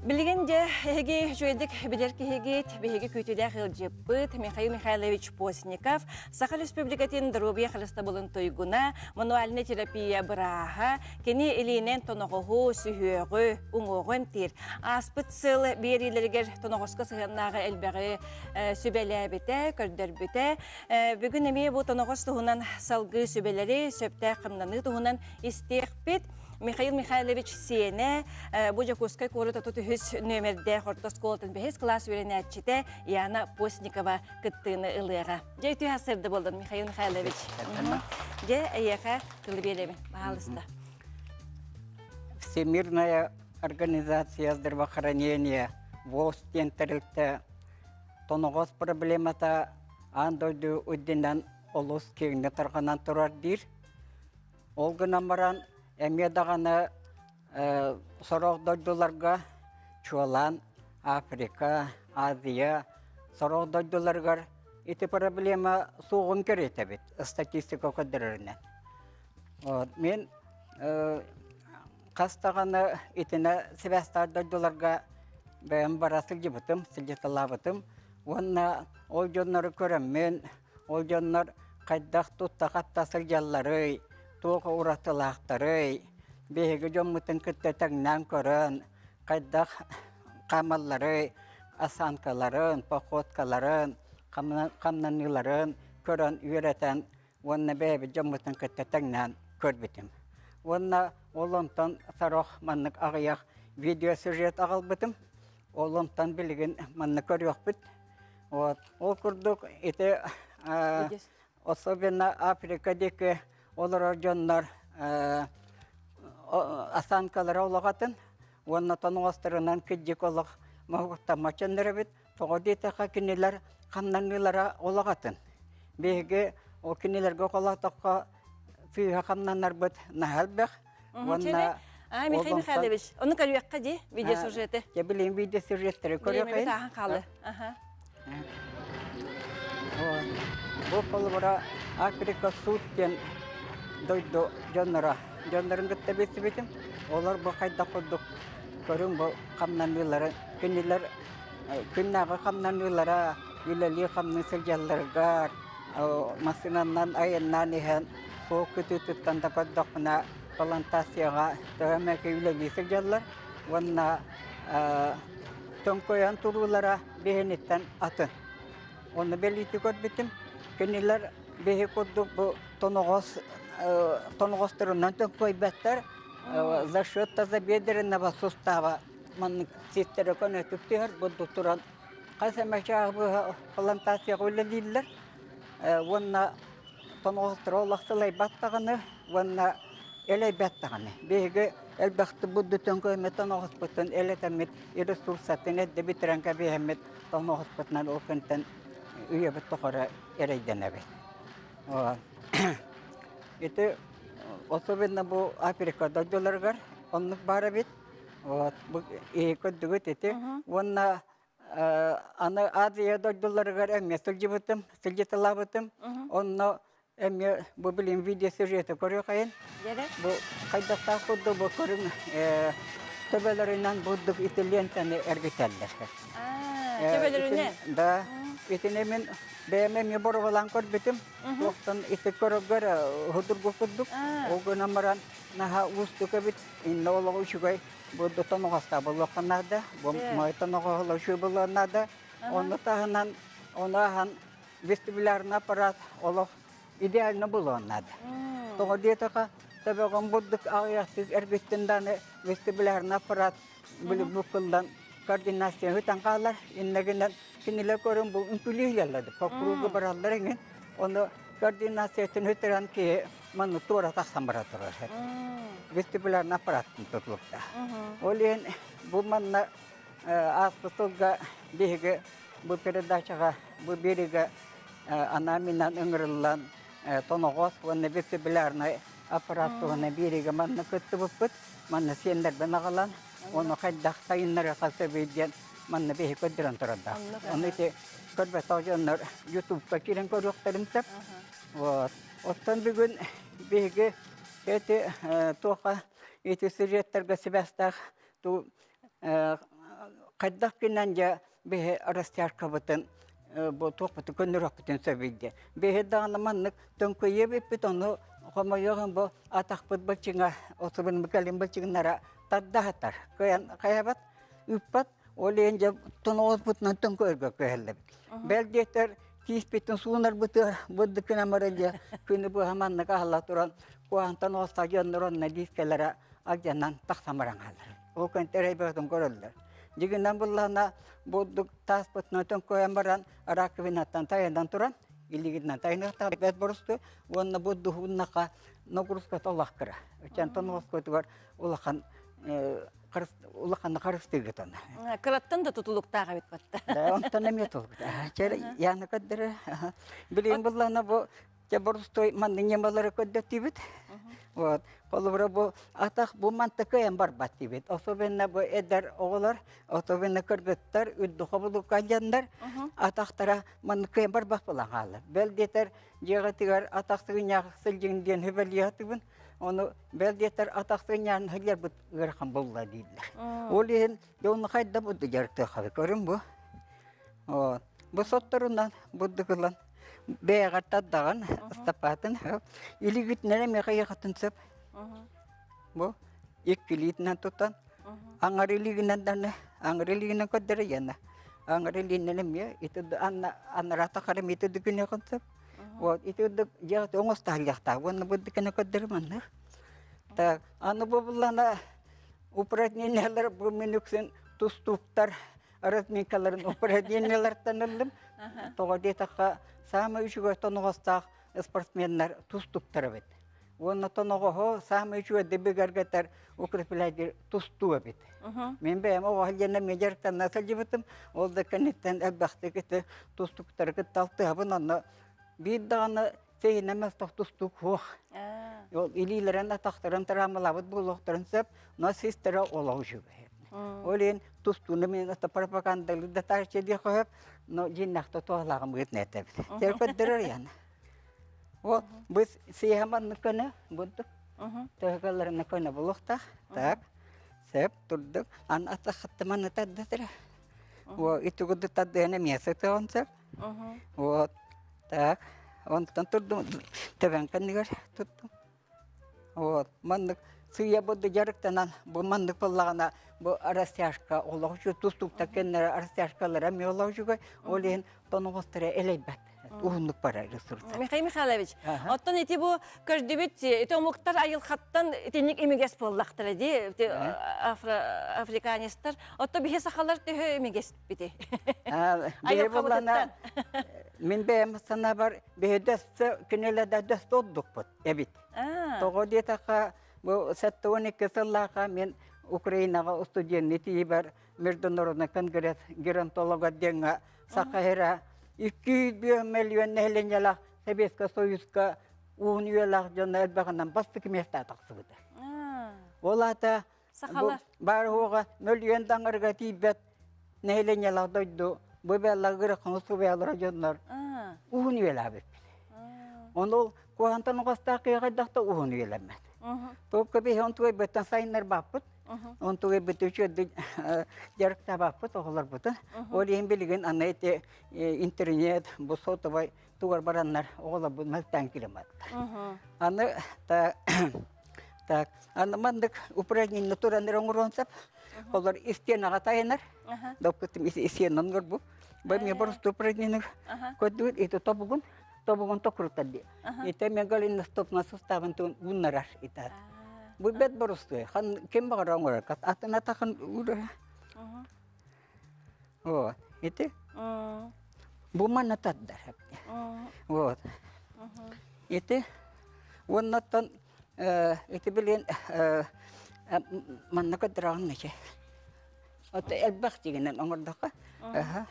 Билигин дьэ эһиги үчүгэйдик билэр киһигит, биһиги күүтүүлээх ыалдьыппыт Михаил Михайлович Постников, Саха Республикатын доруобуйа харыстабылын туйгуна, мануальнай терапия бырааһа, кини илиинэн тоноҕоһу, сүһүөҕү, уҥуоҕу эмтиир. Ааспыт сыл биэриилэригэр тоноҕоско сыһыаннааҕы элбэҕи сүбэлээбитэ, көрдөрбүтэ. Бүгүн эмиэ бу тоноҕос туһунан салгыы сүбэлэри, сөптөөх хамнаныы туһунан истиэхпит. Михаил Михайлович сиэнэ бу Дьокуускай куорат 33 нүөмэрдээх орто оскуолатын бэһис кылаас үөрэнээччитэ Яна Постникова кыттыыны ылыаҕа. Дьэ үтүө сырды буоллун Михаил Михайлович. Дьэ эйиэхэ тылы биэрэбин. Пожалуйста. Всемирная организация здравоохранения ВОЗ диэн тэрилтэ тоноҕос проблемата аан дойду үрдүнэн олус киэҥник тарҕанан турар диир. Ол гынан баран, эмиэ даҕаны сорох дойдуларга, чуолаан Африка, Азия сорох дойдуларыгар ити проблема суоҕун кэриэтэбит статистика көрдөрөрүнэн. Вот. Мин хас даҕаны итинэ сибээстээх дойдуларга бэйэм бара сылдьыбытым, сылдьыталаабытым уонна ол дьоннору көрөммүн Ол дьоннор хайдах тутта-хапта сылдьалларый, туох уратылаахтарый, биһиги дьоммутун кытта тэҥнээн көрөн, хайдах хаамалларый, осанкаларын, походкаларын, хамнаныыларын көрөн үөрэтэн уонна бэйэбит дьоммутун кытта тэҥнээн көрбүтүм. Уонна ол онтон сорох маннык аҕыйах видеосюжет аҕалбытым. Ол онтон билигин манна көрүөхпүт. Вот. Ол курдук ити особенно Африка диэки олорор дьоннор осанкалара олоҕатын уонна тоноҕосторунан кырдьык олох моһуктаммат дьоннор эбит. Тоҕо диэтэххэ кинилэр хамнаныылара олоҕатын. Биһиги ол кинилэргэ холоотоххо сыыһа хамнанарбыт наһаа элбэх. Уонна А, Михаил Михайлович, ону көрүөххэ дии, видеосюжеты. Я билим видеосюжеттары көрүөххэ. Таахан хаалы. Аха. Бу холобура Африка суут диэн дойду дьонноро дьоннорун кытта билсибитим. Олор бу хайдах курдук көрүҥ бу хамнаныылары кинилэр күннээҕи хамнаныылара үлэлии-хамныы сылдьалларыгар массыынанан айаннаан иһэн Суол кытыытыттан да көрдөхпүнэ, плантацияҕа төһө эмэ үлэлии сылдьаллар уонна төҥкөйөн туруулара биһиниттэн атын. Онно бэлиэтии көрбүтүм, кинилэр биһи курдук бу тоноҕос тоноҕосторунан төҥкөйбөттөр, за счет тазобедренного сустава маннык ситтэрэ көнөтүк түһэр, бурдук туран хас эмэ чааһы быһа плантацияҕа үлэлииллэр уонна Тоноҕосторо олох сылайбат даҕаны уонна элэйбэт даҕаны. Биһиги элбэхтик бурдутун көмө тоноҕоспутун элэтэммит ресурсатын эрдэ бүтэрэн кэбиһэммит тоноҕоспутунан ол күнтэн үйэбит тухары эрэйдэнэбит. Ити особенно бу Африка дойдуларыгар оннук баар эбит. Вот бу көрдүгүт ити уонна Аны Азия дойдуларыгар эмиэ сылдьыбытым, сылдьыталаабытым. Онно эмиэ бу билин видеосюжеты көрүөхэйин. Бу хайдахтаах курдук бу көрүҥ төбөлөрүнэн бурдук ити лентаны эргитэллэр. Төбөлөрүнэн? Да. Итини мин бэйэм эмиэ боруобалаан көрбүтүм. Туохтан ити көрөргөр худургу курдук. Ол гынан баран наһаа уустук эбит. Иннэ олоҕу үчүгэй Бу тоноҕоста буолуохха наада, бу моой тоноҕоһо үчүгэй буолуон наада. Ону таһынан, ону аһан вестибулярный аппарат олох идеально буолуон наада. Тоҕо диэтэхэ, төбөҕүн бурдук аҕыйахтык эргиттин даҕаны вестибулярный аппарат били буккуллан координация ыытан хаалар. Иннэ гынан кинилэр көрөн бу үҥкүүлүүлэллэр, по кругу бараллар эҥин. Ону координациятын үтэрэн киһи манна туора тахсан бара турар. Вестибулярный аппараттын тутулукта. Ол иһин бу манна ааспыт сылга биһиги бу передачаҕа бу биэриигэ анаан-минээн ыҥырыллан тоноҕос уонна вестибулярный аппарат туһунан биэриигэ манна кыттыбыппыт. Манна сиэннэрбин аҕалан, ону хайдах сайыннарыахха сөбүй диэн манна биһи көрдөрөн турардаах. Ону ити көрбөтөх дьоннор Ютубка киирэн көрүөхтэрин сөп. Вот. Оттон бүгүн биһиги эти туохха ити сюжеттарга сибээстээх ту Хайдах гынан дьэ биһи растяжкабытын бу туохпутун көннөрүөхпүтүн сөбүй диэн. Биһи даҕаны маннык төҥкөйүө эбиппит, ону хомойуоҕун бу атахпыт былчыҥа, особенно кэлин былчыҥнара тардаһатар. Кыайан хайабат, ыыппат. Ол иһин дьэ тоноҕоспутунан төҥкөйөргө күһэллэбит. Бэл диэтэр тииспитин суунарбытыгар бырдыкынан баран дьэ күнү быһа маннык аһылла туран куһаантан оҕустаах дьоннор онно диискэлэрэ алдьанан тахсан баран хаалар. Ол кэнтэ эрэйбэтин көрөллөр. Дьигинэн буллаҕына бурдук тааспытынан төҥкөйөн баран раковинаттан тайанан туран илигинэн тайыныахтаах бэт борусту уонна бу дуһуннаха нагрузката олох кыра. Өчентон оскотугар улахан улахан харыстыгытан. Кыраттан да тутулуктаах эбит батта. Да, онтон эмиэ тутулуктаах. Чэр яны көддөрө. Билигин буллаҕына бу Дьэ борустой манны ньымалары көрдөттүбүт. Вот. Холобура бу атах бу манта кыайан барбат диибит. Особенно бу эдэр оҕолор, особенно кыргыттар, үрдүк хобулукка дьоннор атахтара манны кыайан барбат буолан хаалар. Бэл диэтэр дьиэҕитигэр атах сыгынньаах сылдьыҥ диэн сүбэлиэхтибин. Ону бэл диэтэр атах сыгынньаҕын сылдьарбыт ыарахан буолла дииллэр. Ол иһин дьэ ону хайда буду дьарыктыахха көрүн бу. Вот. Бу сотторунан бурдук ылан бэйэҕэр тардаҕын, ыстапаатын илигитинэн эмиэ хайыахатын сөп. Бу иккилиитинэн тутан, аҥар илиигинэн даҕаны, аҥар илиигинэн көрдөрө яна. Аҥар илиинэн эмиэ ити анараа тахара эмиэ ити гыныахын сөп. Вот ити үрдүк дьиэҕит оҥостаһыллыахтаах уонна бу үрдүккэнэ көрдөрүм маннык. Так, аны бу буллана упражнениялар бу мин үксүн тустууктар разминкаларын упражнениялартан ыллым. Тоҕо диэтэххэ, саамай үчүгэй тоноҕостоох спортсменнар тустуктар эбит. Уонна тоноҕоһу саамай үчүгэй бигэргэтэр укрепляйдыр тустуу эбит. Мин бэйэм оҕо диэн эмиэ дьарыктана сылдьыбытым. Ол да кэнниттэн элбэхтик ити тустуктары кытта алтыһабын. Онно биир даҕаны сиһинэн мөлтөх тустуук суох. Ол илиилэрин, атахтарын травмалаабыт буолуохтарын сөп, но систэрэ олох үчүгэй. Ол иһин тустууну мин это пропагандалыы да таарычча диэх сөп, но дьиҥнэхтэ туһалааҕым быһыытынан этэбит. Тэр көрдөрөр яна. Вот бу сиэһэ маннык көнө бурдук. Төһө көнө булуохтаах. Так. Сөп турдук. Ан атахатты манны тардытыра. Во итугуду тардыана эмиэ сытыан сөп. Вот так. Онтон турдум төбөҥ кэннигэр туттум. Вот маннык сыыйа буду дьарыктанан бу маннык буоллаҕына бу растяжка олох үчүгэй тустууктар кэннэрэ растяжкалара эмиэ олох үчүгэй. Ол иһин тоноҕосторо элэйбэт. Уһуннук барар ресурса. Михаил Михайлович, оттон ити бу көрдүбүт ити омуктар айылхаттан итинник имигэс буоллахтара дии африканецтар. Отто биһи сахалар төһө имигэс бити. Айылҕабытыттан. Мин бэйэм санаабар биһи дөссө кинилэрдэ дөссө ордукпут эбит. Тоҕо диэтэххэ бу 72 сыллаахха мин Украинаҕа устудьуоннуу тиийбэр Международный конгресс геронтолога диэҥҥэ Саха сирэ 200 миллион нэһилиэнньэлээх Советскай Союзка уһун үйэлээх дьоно элбэҕинэн бастакы миэстэҕэ тахсыбыта. Ол аата Сахалар. Баар уоҕа мөлүйүөн да аҥарыга тиийбэт нэһилиэнньэлээх дойду бу бэллэр субуйалара дьоннор уһун үйэлээбиппит. Ону ол куһантан оҕостаах киһи хайдах да уһун үйэлэммэт. Туохка биһи онтугайбыттан сайыннарбаппыт. Онтугайбыт үчүгэйдик дьарыктаабаппыт оҕолорбутун. Ол иһин билигин аны ити интернет, бу сотовай тугар бараннар оҕолорбут мөлтөөн киирэн бардылар. Аны так, аны маннык упражнение туран эрэ оҥоруон сөп. Олор истиэнаҕа тайанар. Допустим, истиэнэн оҥорбут. Бу эмиэ боростуой упражнение көрдүгүт, ити тобугун, тобугун токурутар дии. Ити эмиэ голеностопна суставын тугун ууннарар итат. Бу бэт боростуой. Хан ким баҕара оҥорор. Атын атахын уурар. Вот. Ити бу манна тардар. Вот. Ити уоннаттан ити билин манна көрдөрөҕүн нэчэ. Ото элбэх дигинэн оҥордоххо. Аха.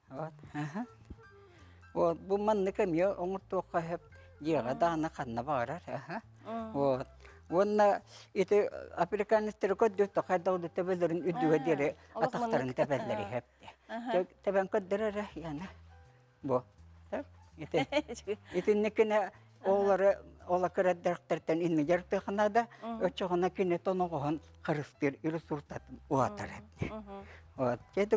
Вот. Аха. Вот бу маннык эмиэ оҥортуохха сөп дьиэҕэ даҕаны ханна баҕарар. Аха. Вот. Уонна ити африканецтары көрдүк хайдах да төбөлөрүн үрдүгэ диэри атахтарын тэбэллэри хэпте. Тэбэн көрдөрөр яна. Бу. Ити. Итинниккинэ оҕолору Ола кыраддахтартан инни дьарыктыахына да, оччоҕуна кини тоноҕоһун харыстыыр ресурсатын уһатар. Вот. Чэ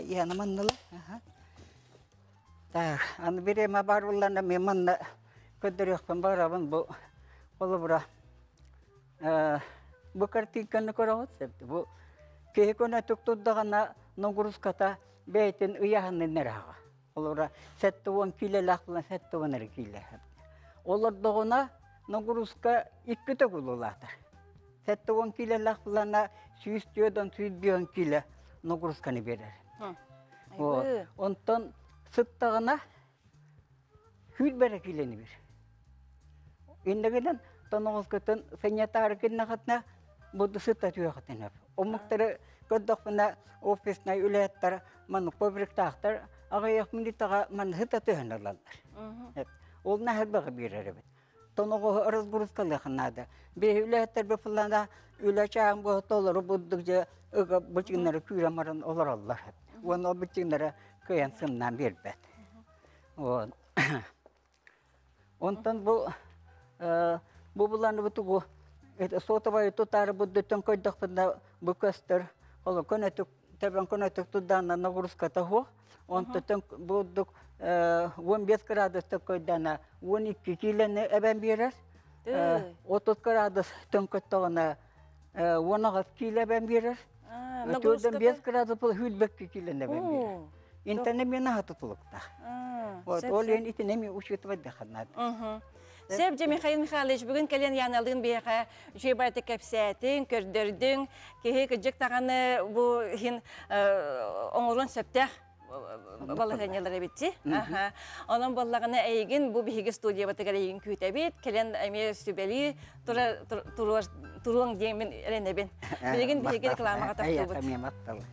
яна манныла. Так, аны бириэмэ бар буллана мен манна көрдөрүөхпүн барабын бу холобура бу картинканы көрөҕүт сөп. Бу киһи көнөтүк турдаҕына нагрузката бэйэтин ыйааһынын эрэ аҕа. Холобура, 70 киилэлээх буолан 70 эрэ киилэ. Олордоҕуна нагрузка икки төгүл улаатар. 70 киилэлээх булана 104 105 киилэ нагрузканы биэрэр. Вот. Онтон сыттаҕына 100 киилэни бир. Иннигинэн тоноҕоскытын сынньатаары гыннахытына буду сыта түһэхитин Омуктары көрдөхпүнэ офиснай үлэһиттэр маннык фабриктаахтар аҕыйах мүнүүтэҕэ манна сыта түһэн ылаллар. Ол наһаа биэрэр эбит. Тоноҕоһу разгрузкалыах наада. Биһи үлэһиттэр быпыллана үлэ чааһын буола толору бурдук дьэ ыга бычыгыннары күүрэн баран олороллор. Уонна ол бычыгыннары кыайан сымнаан биэрбэт. Вот. Онтон бу бу буланы тугу сотовай тутаары буддуттан көрдөхпүнэ бу көстөр ол көнөтүк тэбэн көнөтүк турдаана нагрузката суох онтон бурдук 15 градустан көрдөөнө 12 киилэни эбэн биэрэр 30 градус төҥкөттөҕүнэ 18 киилэ эбэн биэрэр 5 градус 22 киилэни эбэн биэрэр Интэнэ мен аһа тутулуктаах. Вот, ол иһин итини эми учитывать надо. Сөп дьэ Михаил Михайлович бүгүн кэлэн Яналыын биһиэхэ үчүгэй баҕайытык кэпсээтиҥ, көрдөрдүҥ. Киһи кырдьык даҕаны бу иһин оҥоруон сөптөөх балаһыанньалар эбитчи. Онон буоллаҕына эйигин бу биһиги студиябытыгар эйигин күүтэбит. Кэлэн эмиэ сүбэлии туруоҥ диэн мин эрэнэбин. Билигин биһиги рекламаҕа тохтуубут.